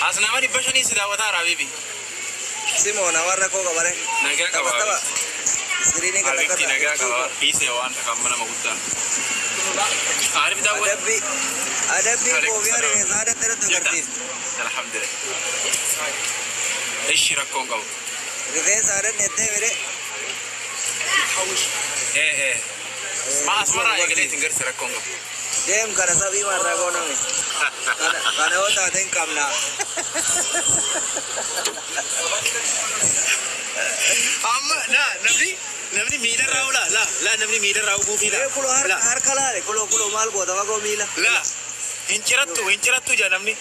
As nama 500 si daawwataa habibi. Simoon namarra koo qabare. Nagaa qaba. Tapha tapha. Iskiriinii kana Habibti nagaa qaba. Dhiisee waan takka nama guddaa. Arif daawwat. Adabbii adabbii koofiyaa rifeensa aadaatti irratti agarsiifti. Alhamdulillah. Ishi rakkoon qabu. Rifeensa aadatti ettee mire. Ee ee. Ma asumarraa eegaleetiin garsi rakkoon qabu. Deem kana sabii marraa gooname. Kana yoo taate hin qabna. Amma la namni miilarraa oolaa la la namni miilarraa buufii la. Kuloo harka laale kuloo kuloo maal goota fagoo miila. La hin cirattu jaa namni.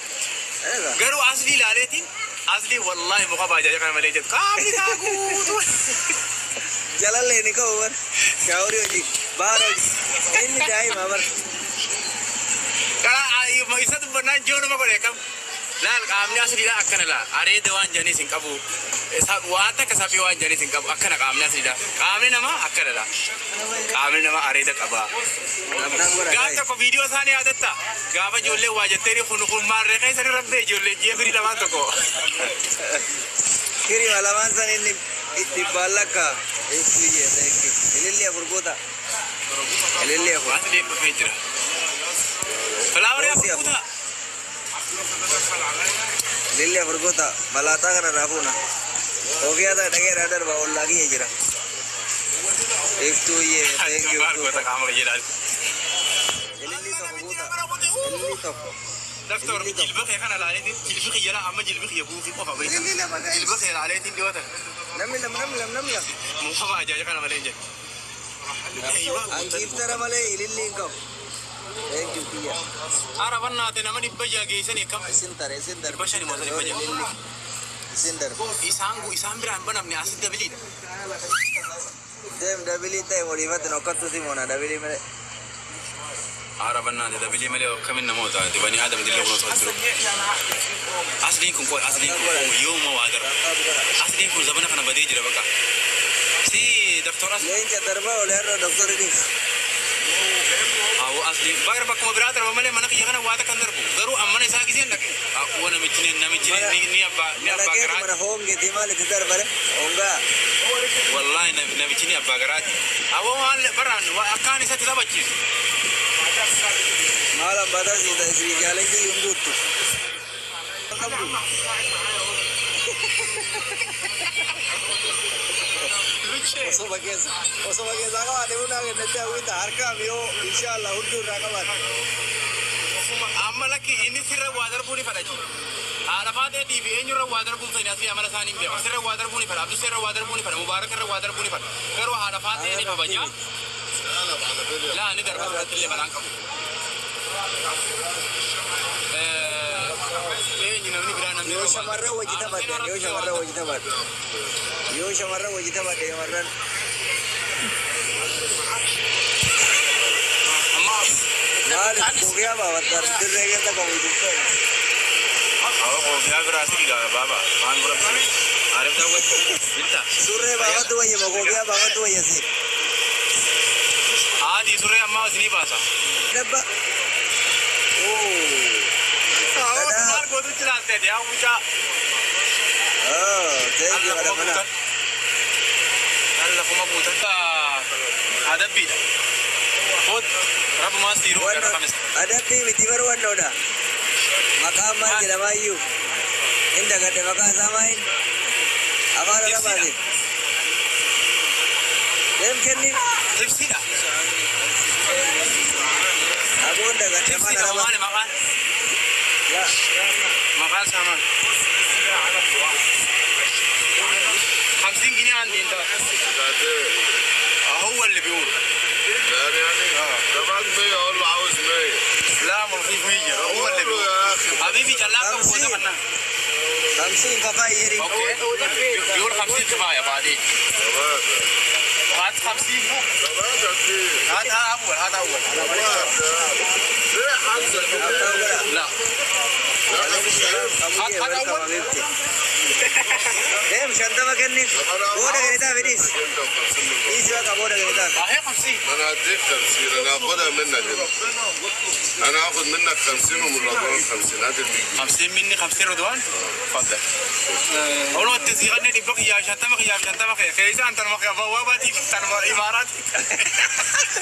Garuu aslii laaleetiin aslii wallaahi muka baajaaja kana malee jedhu qaamni isaa guutuu. Jalallee ni ka'u bar. Shaaworii hojii baara hojii inni daa'ima bar. Karaa isa dubbannaan ji'oo nama godhe akkam. Laal qaamni asliidha akkana laa areeda waan janiis hin qabu. Waan takka saphii waan janiis hin qabu akkana qaamni asliidha. Qaamni namaa akkana laa. Qaamni namaa areeda qaba. Gaaf tokko viidiyoo isaanii yaadatta. Gaafa ijoollee waa jetteeni kun kun maarree keessa ni rabbee ijoollee ji'a firii lamaan tokko. Kirima lamaan san inni dhibbaan lakka. Eebbuyyee thank you. Ililli afur goota. Ililli afur. Asliin dhufee jira. Filaawarii afur guutaa. Ililli afur goota. Malaataa kana irraa fuuna. Koofiyaa tana dhagee irraa darba ollaa kiyya jira. Iftuuyyee thank you. Maal goota qaama fayyadaas. Ililli tokko guuta. Ililli tokko. Doktor jilba kee kana laaleetiin jilbi kiyya laa amma jilbi kiyya buufii qofa beekta. Ililli lama guys. Jilba kee laaleetiin dhiyoota. Namni lama namni lama namni lama. Muka baajaaja kana malee hin jedhu. Angiiftara malee ililli hin qabu. Thank you kiyya. Arabannaate nama 600 geessanii akkam. Isin tare isin darbe. 500 moo 600. Ililli. Isin darbe. Isaan biraan banamne asit dabiliidha. Deem dabilii ta'e waliifatti nokkattu Simoona dabilii malee. Arabannaate dabilii malee akkamiin namoota dibanii aadam dillee kun osoo jiru. Asliin kun qoy asliin kun yooma waa darba. Asliin kun zabana kana badee jira baqa. Si doktor asli. Leenca darbaa olee har'a doktorri dhiis. Awwa asli bakka bakkuma biraa darba malee mana kiyya kana waa takka hin darbu. Garuu ammana isaa giseen dhaqe. Awwa namichi namichi ni abbaa ni Mana abbaa keetu garaati. mana hoongeeti maal itti darbare? Hongaa. Wallahi namichi ni abbaa garaati. Awwa waan baraan akkaan isatti taphachiisu. Maal abbaataa siita isii jaalenjii hin guuttu. Osoma keessaa qabaate bunaa kennatti hawwita harkaam yoo inshaallah hudduu irraa qabaate. Amma lakki inni sirra waa darbuu ni fedha jechuudha. Haadha faateetii fi eenyurra waa darbuun fedha asii amala isaanii hin beeku. Sirra waa darbuu ni fedha, Abduu sirra waa darbuu ni fedha, Mubaarak irra waa darbuu ni fedha. Garuu haadha faatee ni kabaja. Laa ni darba irratti illee balaan qabu. Eenyu namni biraa namni Yoo shamarran wajji taphadhe yoo shamarran wajji taphadhe yoo shamarran wajji taphadhe shamarran maal koofiyaa baafattan dirree keessa qabu dubbee. Awwa koofiyaa biraa si gaa baaba waan bira Arif daawwatu bitta. Surree baafattu wayya moo koofiyaa baafattu wayya si. Haati surree ammaa isinii baasa. Dabba. Maal gootu jiraate yaa mucaa. Oh, thank you madam mana. Alla kuma guutan. Adabbiidha. Hod rabbumaa siiruu gara kamis. Adabbii miti bar wannoodha. Maqaan maal jedhamaa iyyuu. Hin dagadde maqaa isaa maal? Afaan Arabaatiin. Deem kenni. Tibsiidha. Abuun dagadde afaan Tibsiidha Arabaa. maali maqaan? Yaa. Maqaan isaa maal? 50 جنيه عندي انت. هو اللي بيقول. يعني ده بعد 100 اقول له عاوز 100. لا ما فيش 100 هو اللي بيقول. يا اخي حبيبي جلاك هو ده فنان. 50 كفاية يري. اوكي بيقول 50 كفايه بعدين. تمام هات 50. تمام يا سيدي. هذا اول هذا اول. ليه حاسس كده؟ لا لا Waalaikum salaam. Kamuyyee welcome habibti. Deem 50 kenniif. Booda kennitaaf hidhiis. Dhiisi baqa booda kennitaaf. Ahee 50. انا هديك 50، انا هاخدها منك انت. انا هاخد منك 50 ومن رضوان 50. هات ال 100 جنيه. 50 مني 50 رضوان. تفضل. هو التسيغني اللي بقي يا شنطة يا شنطة كيس انت المقيا بوابتي اماراتي.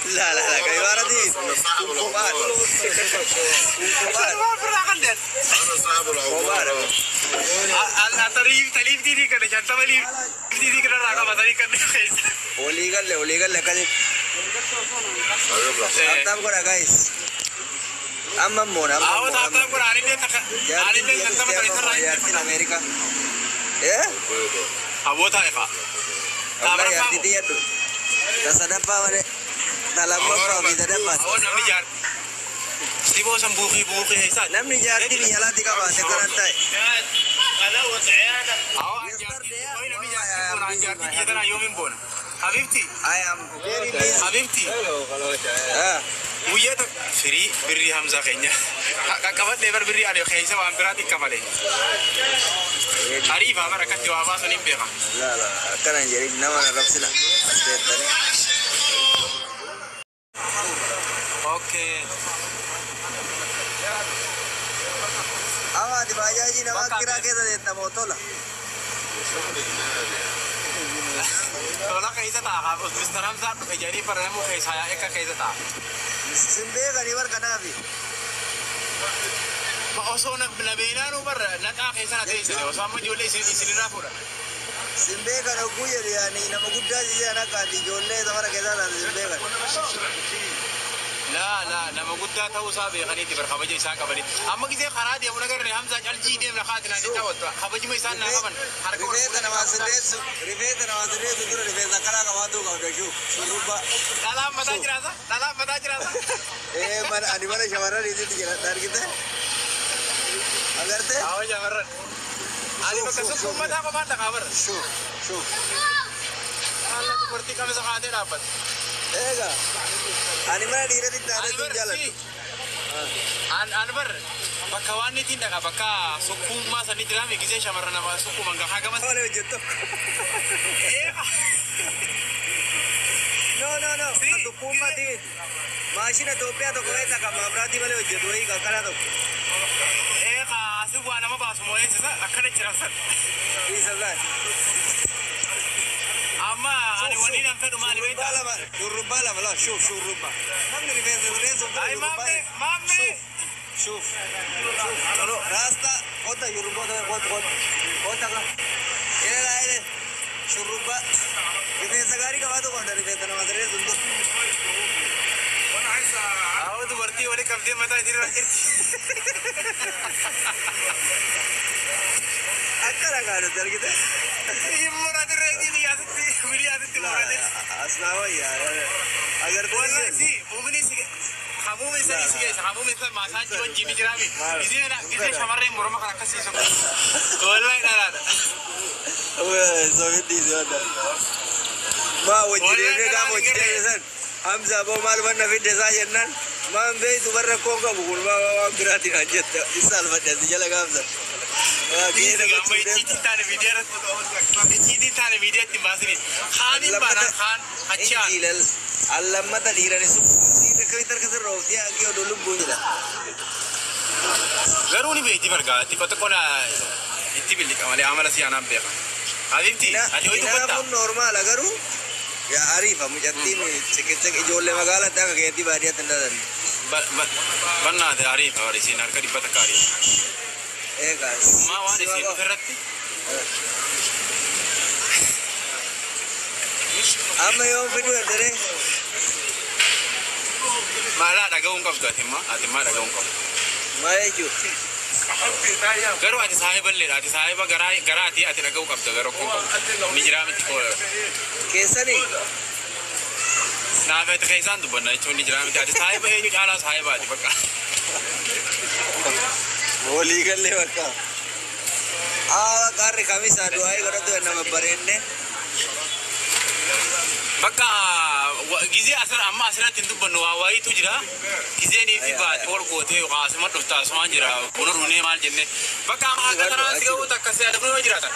لا لا لا ibaaratii. انا صاحب Kophaadha. العمارة. Kophaadha. ما في راقدت. انا صاحب العمارة. تليف تليف دي كده شنطة ليف دي كده راقبة تليف كده كيس. Walii galle walii galle akkasitti. هجيب لك. Tap tap godha guys. Amma immoo amma አዎ immoo ታብታብ amma. ጎዳ አንዴ ተከ Jaartiin አንዴ biyya شنطة dhuftee تليف amma immoo jaartiin Ameerikaa. Eh? بيضة. አቦታ ይፋ Wallahi jaartii xiyyadhu. Ta sadaffaa malee. Ta lammaffaa fi sadaffaati. አዎ namni jaar siboo san buuqii buuqii heesaa Namni jaartii biyya alaatti qabaate kanan ta'e. አዎ jaartii ወይ namni jaartii boona jaartii biyya tanaa yoomin boona habibti I am very busy. habibti Ah. guyyaa tokko firii birrii hamzaa keenya qaqqabadhee bar birrii ani keessa waan biraatti kafale ariifaa bara akkatti waa baasan hin beeka. La la akkana hin jedhin nama na rabsina. As teettanii. Okay. Amma ati baajaajii namaa kiraa keessa teetta moo tola? Tola keessa taa'a Mr. Hamzaa dhufe jedhanii barreeffamuu keessa yaa'e akka keessa taa'a. Sin beekanii bar kanaafi. Ma osoo na beenaanuu barra naqaa keessa na teessise osoo amma ijoollee isinirraa fuudhan. Sin beekan hogguu jedhu yaani nama guddaa jijjiiran akka ati ijoollee safara keessaa taate sin beekan. Laa laa nama guddaa ta'uu isaa beekaniiti bar kabaja isaan qabaniiti. Amma gisee karaa deemu nagarre Hamzaa calqii deemna kaati naan jecha ooltu kabajuma isaan naa qaban harka ol Rifeensa namaa sirreessu rifeensa namaa sirreessu dura rifeensa akkanaa qabaatuu qabda shuu shurrubbaa. Dhalaan mataa jiraata dhalaan mataa jiraata. Ee mana ani mana shamarraniititti jira argite? Agarte? Awwa shamarran. Ani bakka sun mataa qofaan dhaqaa barra. Shuu shuu. Haala dubartii qamisa kaatee dhaabbate. Egaa ani mana dhiiratti taatee Ani hin bar jaaladhu. An bar bakka waan nitiin dhaqa bakka sukkuummaa sanii jiraame gisee shamarran nama sukkuuman gahaa gama. Malee hojjettu. No no no. Sukkuummaa miti. Maashina Itoophiyaa tokko keessa kan maabiraatii malee hojjetu wayii kan kana tokko. Eegaa asii waa nama baasu moo'eessisa akkana jiraasan. Dhiisa laal. Amma ani waliin an fedhu maali Shurrubbaa beektaa? lama shurrubbaa lama laal shuuf shurrubbaa. Namni rifeensa sirreessuuf dura Ay shurrubbaa. maammee maammee. Shuuf shuuf. Raasta kota shurrubbaa kota kota kota kan. Ile ile shurrubbaa. Rifeensa gaarii qabaatu qabda rifeensa nama sirreessuuf dura. Awwa dubartii walii qabdee mataa isii irra jirti. Akkana kaanatti argite. Muraati reetii biyyaasitti biyyaasitti muraati. Asnaa wayyaa. Agartee Wallahi si muumini si hamuumi sanii si geessa hamuumi isa maasaajii wajjin ni jiraami. Gisee gisee shamarreen morma kan akkasiisu. Wallahi dhalaadha. Sofitti wadda. Maa wajji deemnee gaafa wajji deemne san Hamza boo maal manna fidde isaa jennaan maan beeytu barra koon qabu kun maa waan biraatiin an jette isa alfadhe asi jala gaafsan. Waa geeda Amma gochuu icciitii deemta. taane miidiyaa irratti icciitii taane miidiyaatti hin baasini. Kaaniin baanaan kaan achi aan. Injiilal allammata dhiirani sukkuumsiin akkamitti harka sirra ooftii haqii oduu lubbuun jedha. Garuu ni beekti bargaa xiqqoo xiqqoo na itti billiqa malee amala si aanaan beeka. Habibti ati ho'i dubbatta. Inaafuun normaala garuu yaa ariifa mucattiin ciqiciq ijoollee magaalaatti akka keetti baadiyyaatti hin dhalanne. Bannaate ariifa bari isiin harka dhibba takka ariifa. Eegaa Maa waan sima isiin qofa. ofirratti Amma yoom fiduu edderee? maalaa dhaga'uun qabdu ati immoo ati immoo dhaga'uun qabdu. Maal jechuudha? Garuu ati saahiba illeedha ati saahiba garaa garaati ati dhaga'uu qabda garuu kun qabdu. Ni jiraa miti koo Keessanii naaf ati keessaan dubbanna jechuun ni jiraa miti ati saahiba eenyu caalaa saahiba ati bakka. Walii gallee bakka. Haa qaarri kamisaa du'aa'ii godhatu nama bareenne. Bakka gizee asirra amma asirratti hin dubbannu waa wayiitu jira. Gizeenii fi baate wal gootee yookaan asuma dhufta asumaan jira. Buna dhunee maal jenne. Bakka amma akka tanaan si ga'u takka si adabnu yoo jiraatan.